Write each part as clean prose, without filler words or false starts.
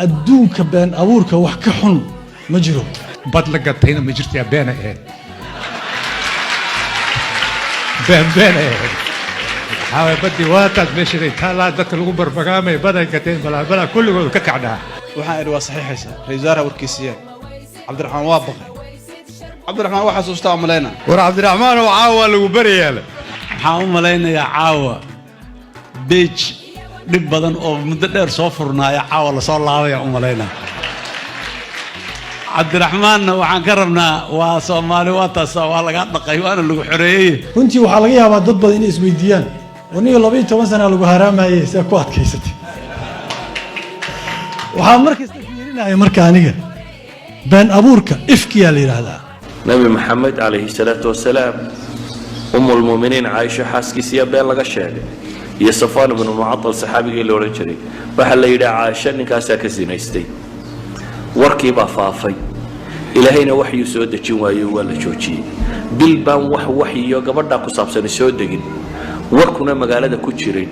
Adduunka been abuurka wax ka xun ma jiro. Bad la gatayna ma jirtaa? Beena ahayd, been beena ahayd. Waxaa waay baddii waataas meeshaday taallaa, dadka lagu barbagaamay baday gateen, balaa kulligood ka kacdhaa. Waxaan idhi waa saxiixaysa ra-isul wasaaraha warkiisiya. Cabdiraxmaan waa baqay. Cabdiraxmaan waa xasuustaa u malayna. War Cabdiraxmaan oo caawa lagu barayaale. Waxaan u malaynayaa caawa page dhib badan oo muddo dheer soo furnaaya caawa lasoo laabaya u malaynaya. Cabdiraxmaanna waxaan ka rabnaa, waa Soomaali, waa taasa, waa lagaa dhaqay waana lagu xoreeyey. Runtii waxaa laga yaabaa dad badan inay isweydiiyaan: waniga 12 sana lagu haraamayay, see ku adkaysatay? Waxaa markasta fiirinaya marka aniga been abuurka ifkiyaa la yidhaahdaa. Nabi Maxamed calayhi salaatu wasalaam, Umulmuminiin Caaisho xaaskiisiya been laga sheegay iyo Safaan ibnu Mucatal, saxaabigii la odhan jiray. Waxaa la yidhi Caaisho ninkaasaa ka sinaystay. Warkiibaa faafay, Ilaahayna waxyuu soo dejin waayo, waa la joojiyey. Bil baan wax waxyiyo gabadhaa ku saabsani soo degin, warkuna magaalada ku jiray.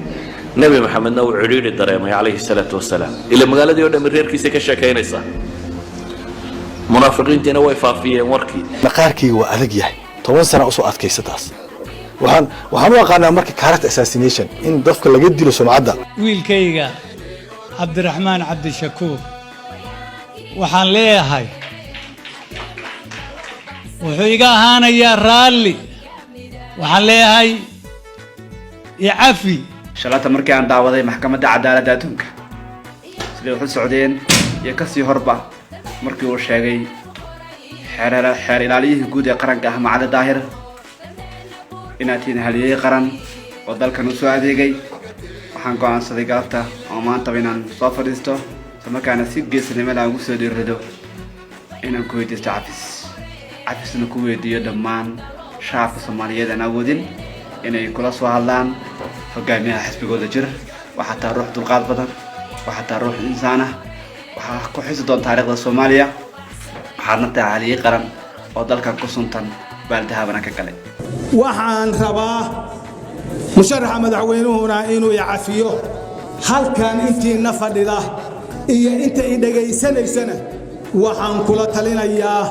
Nebi Maxamedna uu cidhiidhi dareemay calayhi salaatu wasalaam, ila magaaladii o dhammi reerkiisa ka sheekaynaysaa. Munaafiqiintiina way faafiyeen warkii. Maqaarkayga waa adag yahay, 10 sana usoo adkaysa taas. Waxaan u aqaanaa marka character assassination, in dadka laga dilo sumcadda. Wiilkayga Cabdiraxmaan Cabdishakuur waxaan leeyahay, wuxuu iga ahaanayaa raalli. Waxaan leeyahay icafi. Shalaata markii aan daawaday Maxkamadda Cadaaladda Adduunka siday wax u socdeen iyo kasii horba, markii uu sheegay xeer ilaaliyihii guud ee qaranka ah Macali Daahir inaad tihiin haliyey qaran oo dalkan u soo adeegay, waxaan go'aansaday galabta oo maantaba inaan soo fadhiisto, isla markaana si geesinimo leh aan ugu soo dhiirrido inaan ku weydiisto cafis, cafisna ku weydiiyo dhammaan shacabka Soomaaliyeed aan awoodin inay kula soo hadlaan hogaamiyaha xisbigooda jir. Waxaa taa ruux dulqaad badan, waxaa taa ruux insaan ah, waxaa ku xisi doon taariikhda Soomaaliya. Waxaadna tahay haliyey qaran oo dalkan ku suntan, baaldahabana ka galay. Waxaan rabaa musharaxa madaxweynuhuna inuu i cafiyo. Halkan intiina fadhida iyo inta i dhegaysanaysana waxaan kula talinayaa,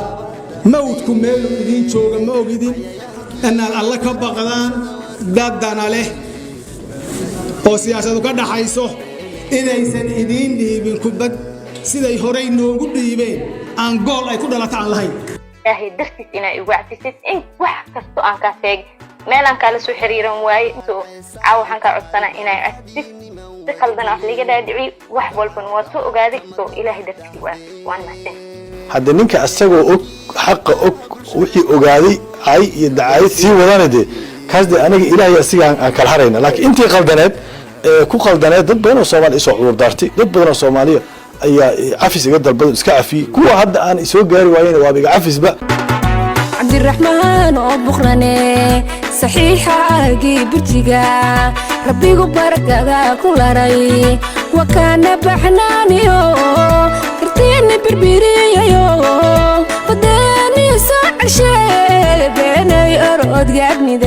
mawdku meeluu idiin jooga ma ogidin, inaad Alle ka baqdaan. Daddana leh oo siyaasadu ka dhaxayso inaysan idiin dhiibin kubad siday horay noogu dhiibeen, aan gool ay ku dhalata aan lahayn. Ilaahay dartiis inaa igu cafisid in wax kasto aan kaa sheegay, meelaan kaala soo xiriiran waaye. So caawa waxaan kaa codsanaa inaa cafisid. Si qaldan wax liiga dhaadhiciy, wax walbana waa soo ogaaday. So Ilaahay dartiis igu cafis, waan mahadsan. Hadda ninka isagoo og xaqa, og wixii ogaaday, cay iyo dacaayad sii wadana, dee kaas dee aniga Ilaahay asiga aan kala harayna. Laakiin intii qaldaneed ee ku qaldaneed, dad badan oo Soomaaliya isoo cudur daartay, dad badan oo Soomaaliya ayaa cafis iga dalbado, iska cafiyey. Kuwa hadda aan isoo gaari waayena waaba iga cafisba. Cabdiraxmaan oo buqrane, saxiixaagii burjiga Rabbigu barakada ku laray, wakaana baxnaaniyo kartiini birbiriyayo badeeni soo ceshe beenay orod gaabnide.